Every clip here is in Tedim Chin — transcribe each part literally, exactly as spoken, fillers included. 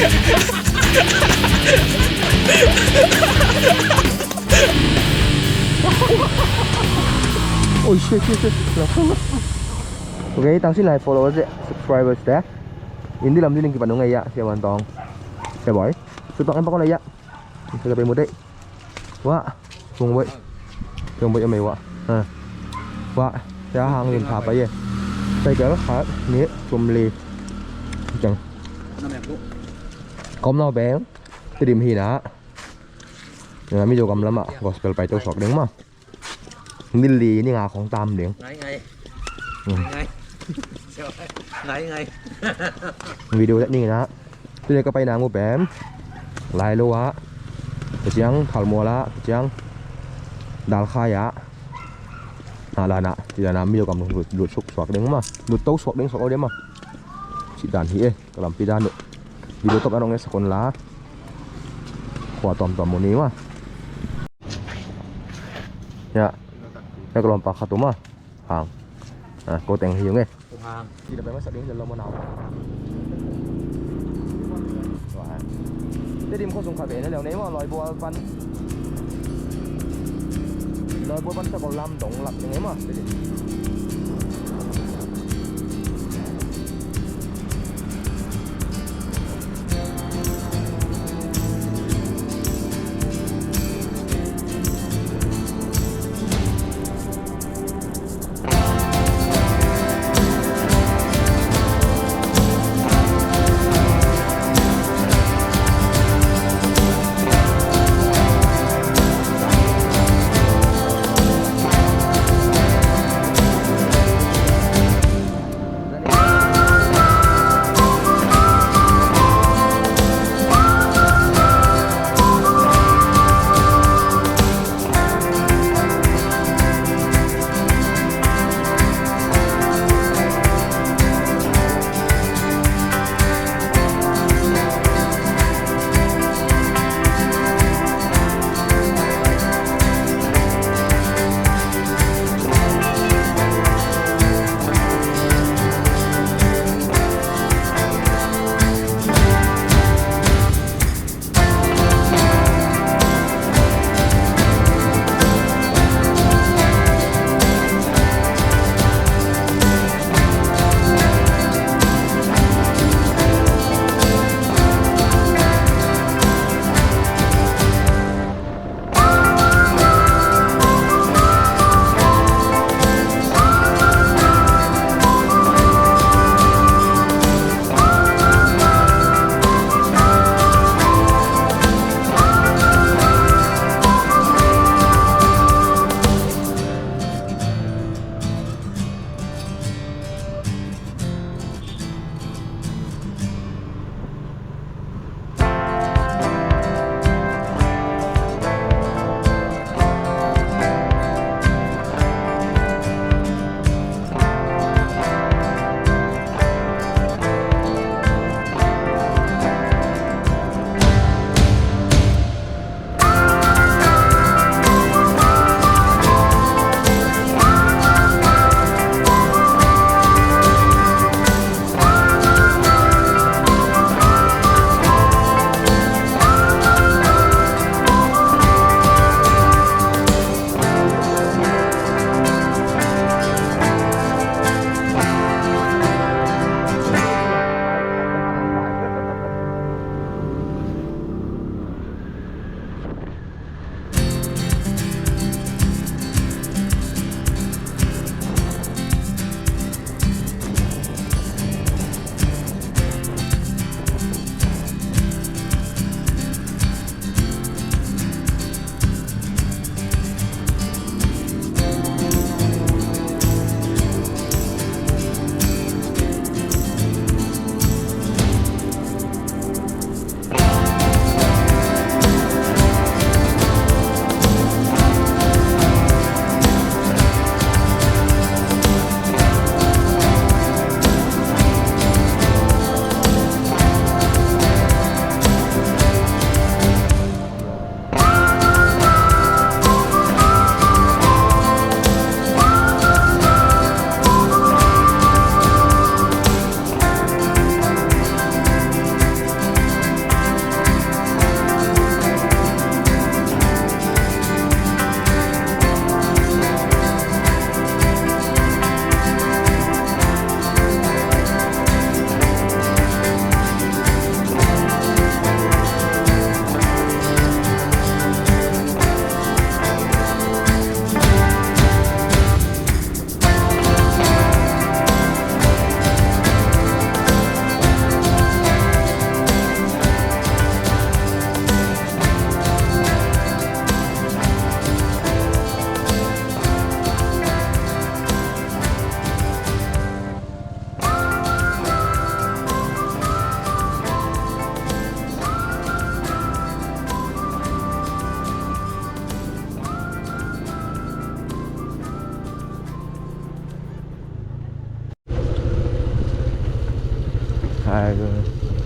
Oi, shit, shit, shit. Ok, tangsin lai followers te, subscribers te. Indi lam ding kipan nung ai ya, Sia Wan Tong. Sia Boy. Sutong em pakon ai ya. Sia Boy mute. Wah, Sung Boy. Sung Boy amai wah. Ha. Wah, Sia Hang Lin pha pai ye. Cycle khat, nih, sum li. Chang. Kom nau beng. Tedim hi na. Mizo gam lama gospel pai to suak ding ma. Ni li ni nga khong tam ding. Ngai ngai. Hmm. Ngai ngai. Ngai ngai. Video tat ni na. Tuni ka pai na ngu pen. Lai lo a. Ka ciang Phalmual a, ka ciang Dalkhai a. Na la na, ci la na mizo gam lut, lut suk suak ding ma. Lut to suak ding suak o ding ma. Ci dan hi e. Ka lampi dan uh. Video top an ong e sakun la. Khua tuamtuam mu ni ma. Ya. Ya ka lawmpa khat uh ma. Hang. Ah, ko teng hi ung e. Hang. Ci da pai ma sa ding lo ma nau. Tedim kho sung kha ve na leo nei ma Lawibual pan. Lawibual pan sa ko lam dong lak ding e ma. Tedim.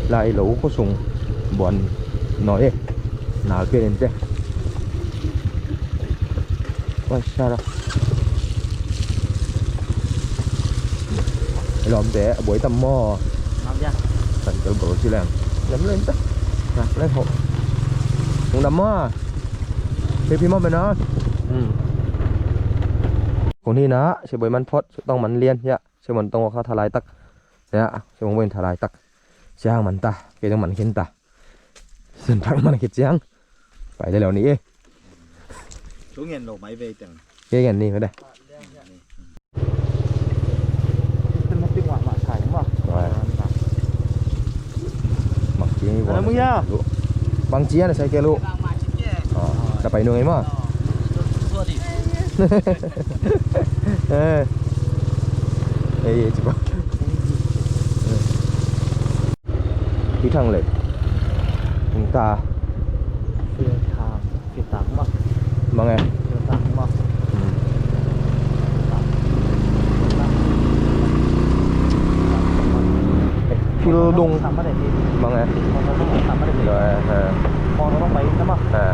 Lai lo khua sung buan nawi e. Nal pian in te. Wai sara. Lawmte a buai tam maw? Lawm dia. Kan kel gol ci leng. Lem lem ta. Na lem ho. Lungdam maw? Pi pi maw bena. Hmm. Kong hi na, si buai man phot, si tong man lian ya. Sia man tong kha thalai tak. Ya, sia man buai thalai tak. Sia hang man ta, kei jong man khin ta. Sen tak man khit ciang. Pai le lo ni e. Thu ngen lo mai ve teng. Kei ngen ni mede. Systematic wah mah sai mah. Wah. Bang ci ni. Bang ci ana sai ke lu. Oh, ta pai nung ai mah. Eh. Eh, eh, ci bang. Hi thang le. Hong ta. Hi thang. Mang e. Thil dung. Mang e. Rồi, ha. Ha.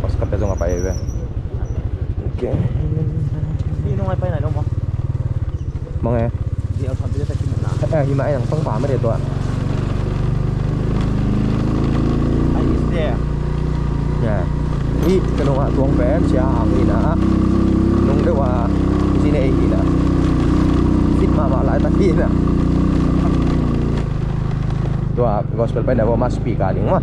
Pas kap zong apai ve. Ok. Mang e. Eh, hi mah, eh, nang pang pa mah de tua. Ya. Hi ka nung ah tuang pen sia hang hi na. Nung deuh ah ci nei hi na. Fit mahmah laitak hi na. Tua gospel pen a vo mah speaker ding mah.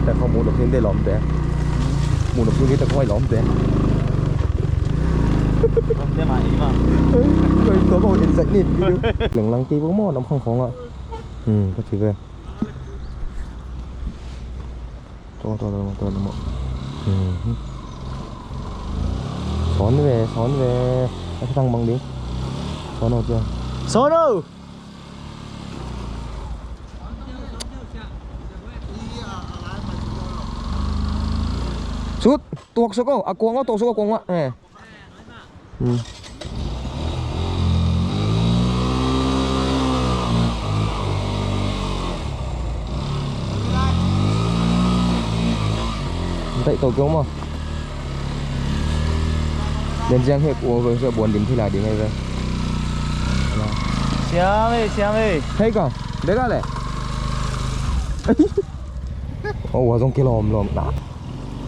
Te kho mu nop hin de lawmte. Mu nop hin de te kho lawmte. Lawmte ma i ma. Koi to bo in sak ni. Leng lang ki bo mo nam khang khong a. Hmm, ka ci ve. Tua, tua, tua, tua, tua. Hmm. Sawn ve, sawn ve. A thang bang ding. Sawn o cia. Sawn o! Sut, tuak suk o, a kuang o, tuak suk a kuang o. Eh. Hmm. Taih to kyo maw? Den ziang hek ua ve sa buan dim thila ding ai ve. Siam ei, siam ei. Hei ka, dek a le. Oh, ua zong kilawm lawm na.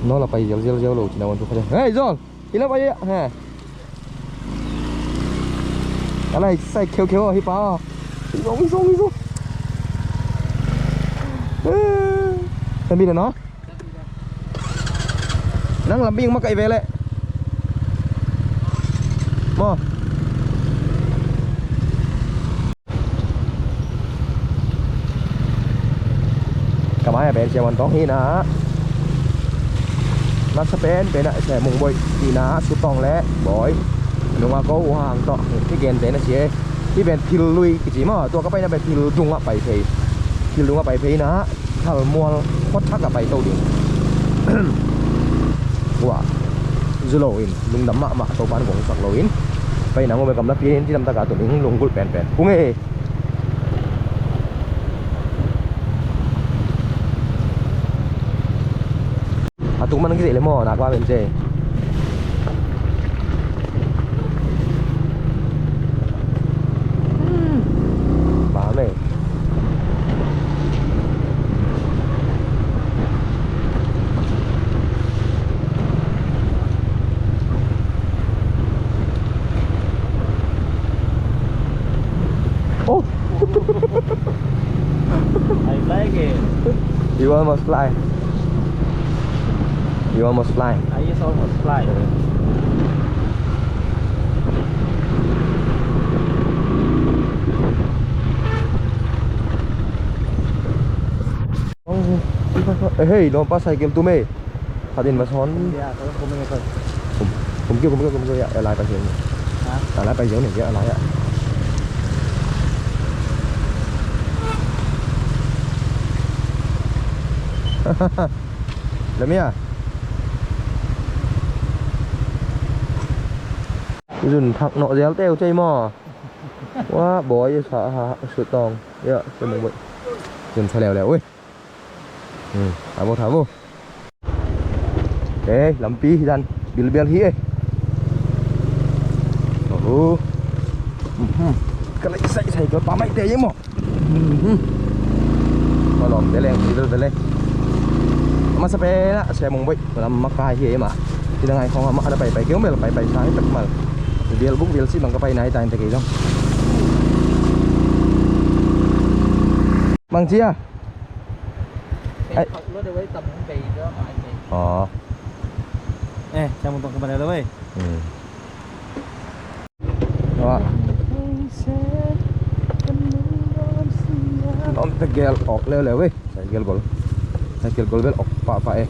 Nawl a pai zial zial zial lo cina wan tu kha. Hei, Zol. Hi la pai a, ha. A lai sai kheu kheu hi pa. Hi zong, hi zong, hi zong. Eh. Sambil no. Nang lam bing ma kai ve le. Mo. Ka mai a pen Sia Muan Tawng hi na. Masa pen pen a Sia Mung Bawi hi na, Su Tawng le Bawi. Nunga ko u hang tawh. Hi gen te na sia. Hi pen thil lui kici maw. Tua ka paina pen thil dungah pai thei. Thil dungah pai thei na. Thal mual khuat thak a pai to ding. Ua. Zu lo in. Lungdam mahmah to pan gong sak lo in. Paina ngom e kam la pian in ci lam taka tun in lunggulh penpen. Kung e. A tuk man kizeh le maw, nak ba men ce. Ba mei. Oh. I fly again. You almost fly. You almost fly. I just almost fly. Eh, hei, lawmpa cycle tum e. Khat in va sawn. Kum, kum keu, kum keu, kum keu, ya, ya, lai ka sin. Ha? A lai pai ziau ni, a lai ah. Lam hi a. Zun thak nawh zel teu cei maw. Wa, bawi sa ha, sut tawng. Ya, sut mung bawi. Zun sa leuleu, ui. Hmm, tha vo, tha vo. Eh, lampi hi dan bilbial hi eh. Oho. Mhm. Ka lai sai sai ka pa mai te ye mo. Mhm. Ka lawm te leng, bilbial te leng. Masa pen ah, sia mong boi. Lam makai hi eh ma. Ti dang ai khong ma ana pai pai keu mel pai pai sang tak mal. Bial buk bial si bang ka pai nai ta in te kei dong. Bang cia. Ai. Ê, lua de wei, tầm hung bei đó mà anh này. Ồ. Ê, chào mừng tổng các bạn đã quay. Ừ. Đó. Om tegel ok leo leo wei. Tegel gol. Tegel gol bel ok pa pa eh.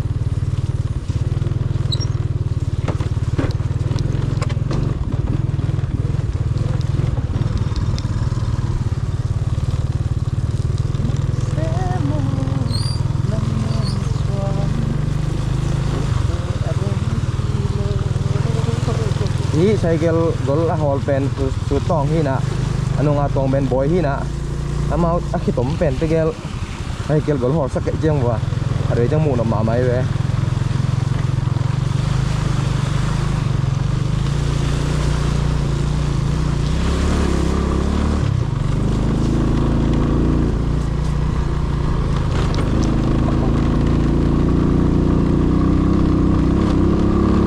Hih cycle gol a hawl pen Sut Tawng hi na, a nunga Tawng Ben Bawi hi na, amau a khitom pen tegel. Ai, kel gol hawlsak kei ciang vua. A rei ciang muh nop mahmah hi ve.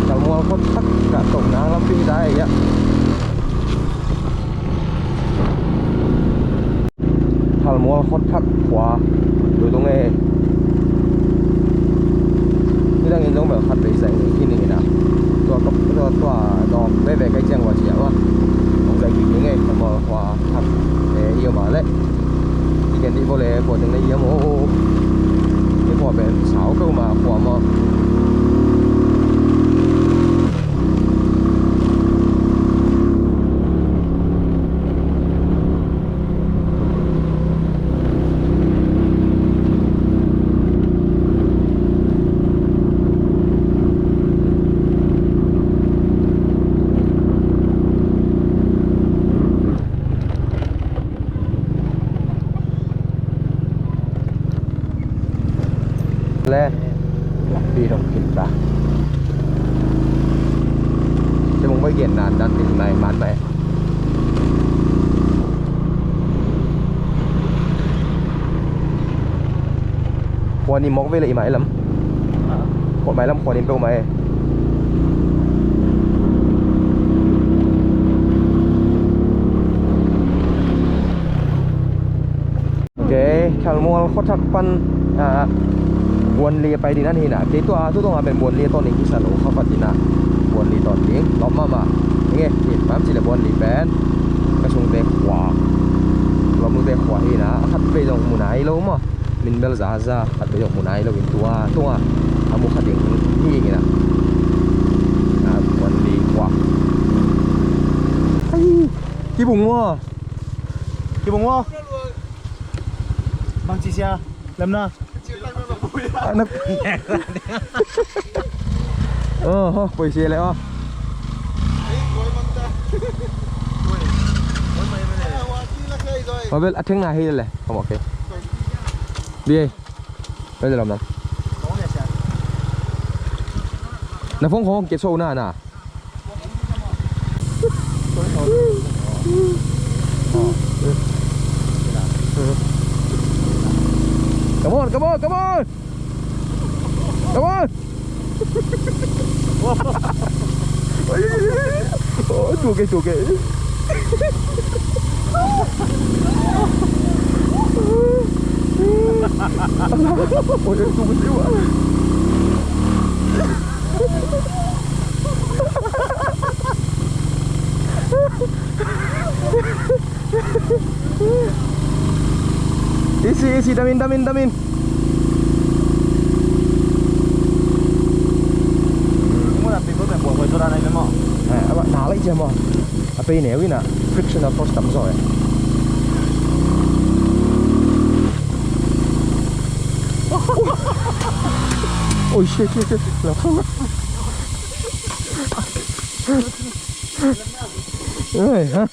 Kalmual khuat thak kah toh nang lampi hi ta ei ah. Thalmual khuat thak khua. Lui tung e. Nidang in zong bel khat vei zai ngei khin ning ina. Tua ka, tua, tua dawk veve kai ciang ua cia ua. Hong zai kik ning e, Thalmual khua thak e, i om a leh. I gen dih bo le, khua ding le i om o. I khua pen sau peuhmah khua maw. Le. Lampi dong khin ta. Te mong bai gen nan dan tin mai man mai. Khua ni mawk vei le i mailam. Khua mailam khua ni peuh mai. Ok, Thalmual khuathak pan, ah, Buanli a pai ding an hi na. Kei tua, tu tua nga pen Buanli a tawn ding kisa lo kha pat hi na. Buanli tawn ding, lawm mahmah. Nge, hi, mam ci le Buanli pen. Ka sungte khua. Lawmlute khua hi na. A khat vei zong mu nai lo maw. Min bel zaza, khat vei zong mu nai lo in tua, tua. A mu kha ding hi na. Ah, Buanli khua. Ai, kibung maw. Kibung maw. Bang ci sia, lam na. Ah, nak. Oh, oh, poi sia le, oh. Mabel, a theng na hi le. Kom, ok. Bi ei. Bel lam na. Na phone khong ke so na na. Come on, come on, come on. Come on. Oh, tuak e, tuak e. Oi, oi, tuak e, tuak e. Isi, isi, damin, damin, damin. Muna piko ben buat koi tura nai memo. Eh, apa, nalai je mo. Pei neu in ah frictional force tam zaw e. Oi, shit, shit, shit. Lam thang. Oi, ha.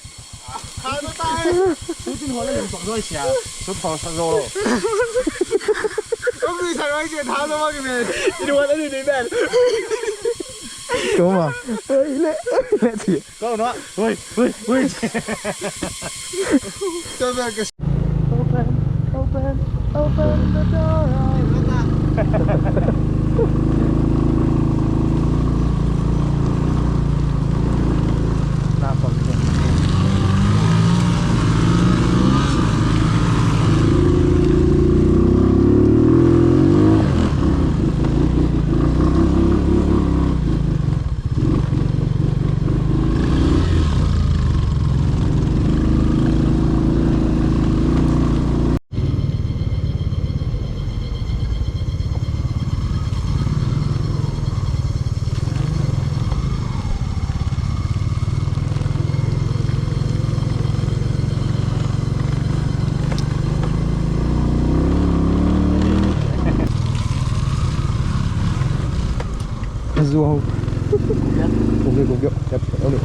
Kau ma. Oi, le, le, ci. Kau nuah. Hui, hui, hui. Open, open, open the door. Ka zuau. Kong kio, kong kio. Yep, okay.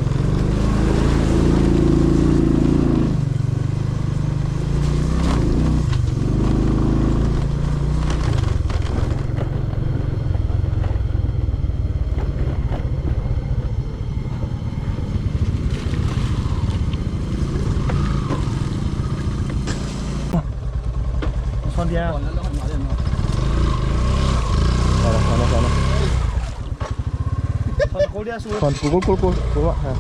Son dia. Sana, sana, sana. Son, cool dia, cool. Son, cool, cool, cool, cool. Ha.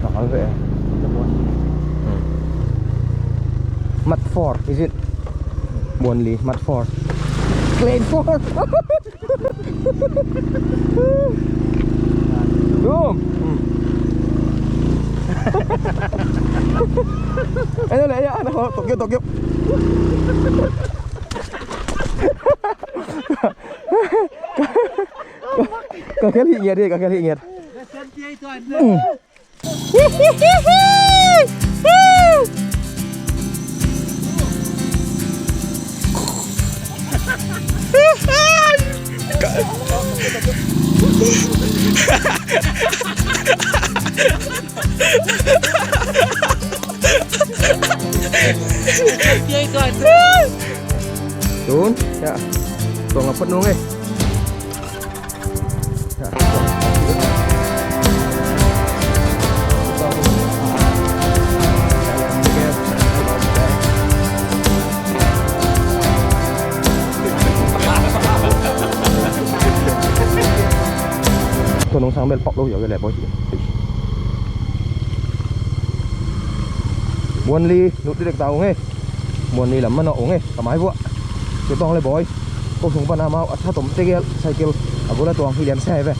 Nakal ve. Hmm. Mat four, is it? Buanli, mat four. Clay four. Dum. Hmm. Ayo, ayo, ayo, ayo, Tokyo, Tokyo. Ka khel hi ngiat hi, ka khel hi ngiat. Tun, ya. Tuang a phot nung e. Tua nong sang bel pok lo yau ya le boy. Buanli, lut direct ta ung e. Buanli lam manawh ung e, ka mai vuah. Tua tawng le bawi. Ko sung pan amau a tha tom tegel cycle a bula tuang hi lian sa hi ve.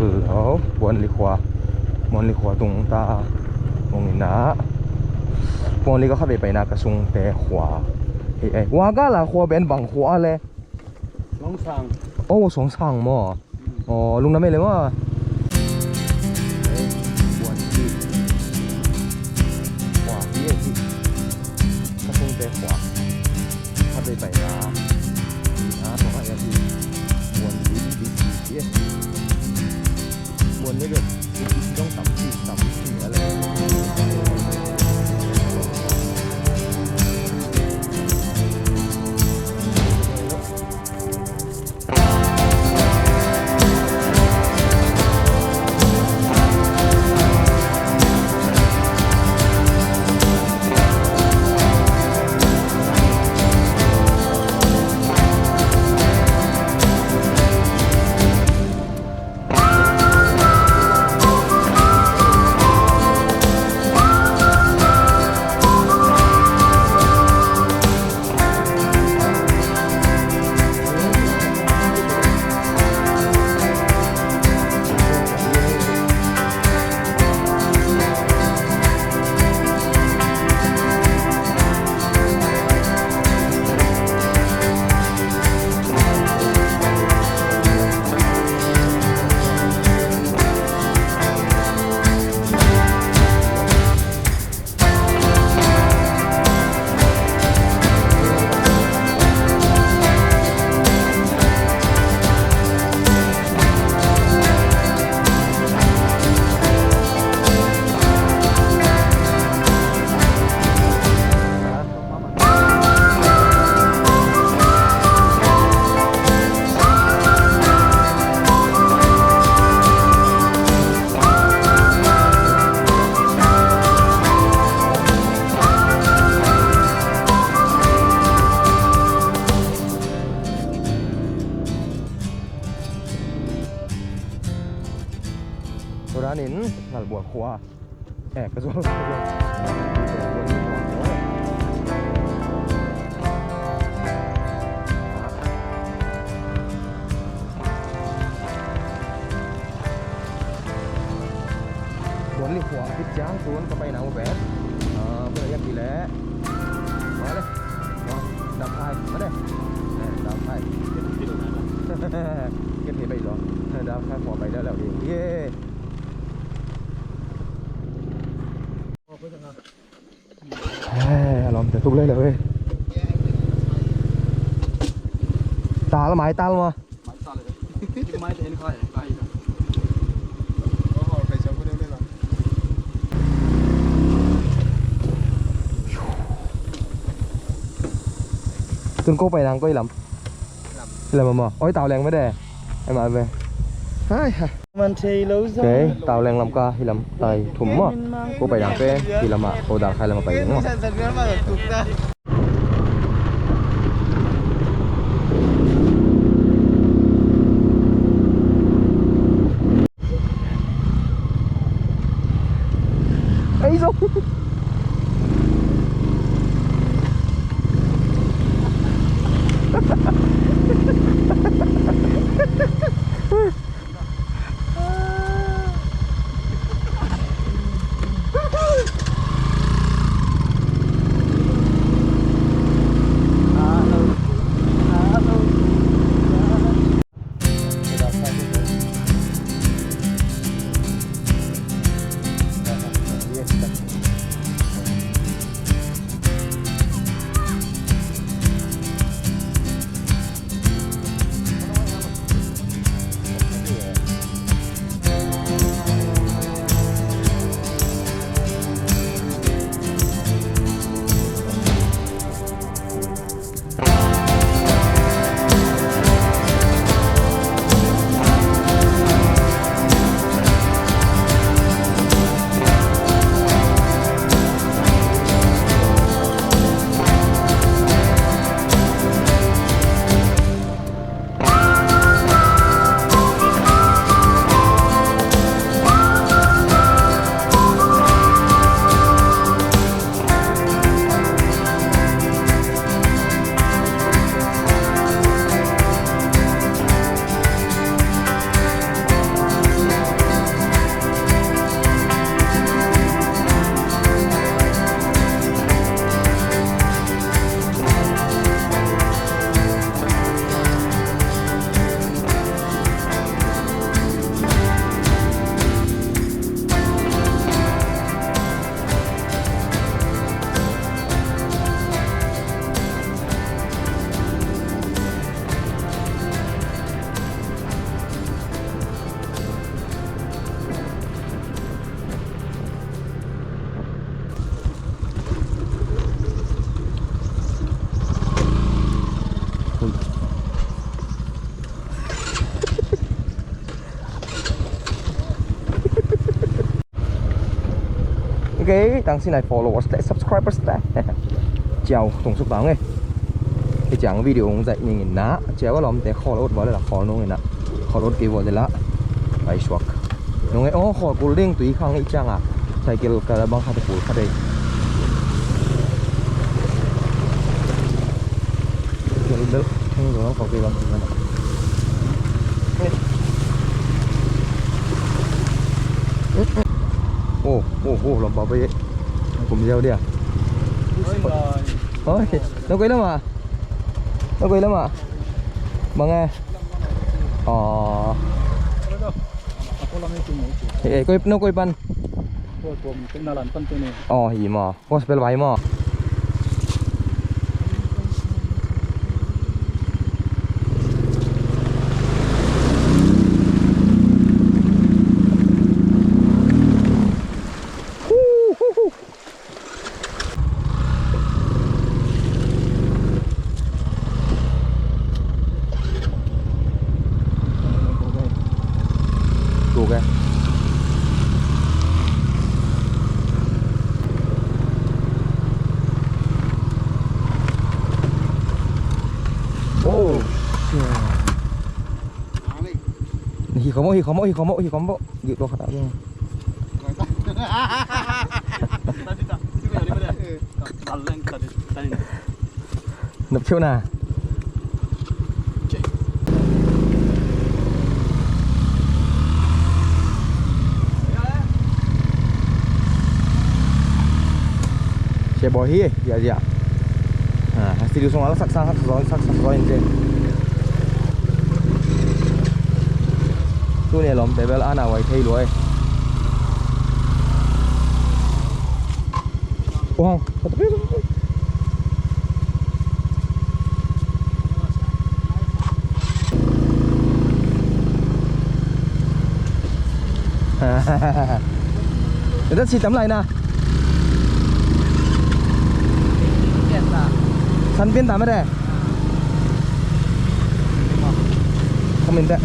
Hello, Buanli khua. Buanli khua tung ta. Ung ina. Buanli ka kha ve paina ka sung te khua. Ei, ei. Wa ka la khua ben bang khua le. Suangsang. Oh, Suangsang maw. Aw, lungdam ei le maw. Buanli khua hi ei hi. Ka sungte khua. Kha bei bai na. Na tawh a ei hi. Buanli hi hi hi ei. Buanli bek. Zong tam hi tam hi ei le. Khua. Eh, ka zual, ka zual. Buan li khua khit ciang tun ka paina uh pen, ah, ka la yak hi leh. Male. Dam khai, male. Eh, dam khai. Ken hi bai lo. Dam khai khua bai leh leh ding. Ye. Eh, a lawmte tuk lei lo eh. Tal, mai tal maw? Tun ko pai nang ko i lam. Lam maw. Oi, tau leng mede. Ai ma ve. Hai ha. Man thei lo zong. Okay, tau leng lam ka hi lam tai thum maw. Ko pai dang pen hi lam ah, ko dal khai lam ah pai ding maw. Ei zong. Ok, tang sinai followers te, subscribers te. Ciau, tung suk tang eh. Hih ciang video hong zaih ning in na. Ciau a lawmte khawl ut val la khawl nung in na. Khawl ut kei val la. Pai suak. Nung eh, oh, khawl kul ding tui khang hih ciang a. Cycle ka bang khat kul khat eh. Bel bel. Heng dong khawl kei bang. Oh, oh, oh, lam pa pa ye. Kum ziau dia. Oi, na koi lama. Na koi lama. Bang eh. Oh. Eh, eh, koi, na koi pan. Oh, hi ma. Gospel vai maw. Tuk e. Oh. Hi khawm o, hi khawm o, hi khawm o, hi khawm o. Gik tua khat a. Nop kheuh na. Sia bawi hi, ziahziah. Ha, studio sungah la saksa, saksa zaw, saksa zaw in te. Tuni lawmte bel ana vai thei lua e. Ua hang. Dah si tam lai na. San pian tam re. Kamin te.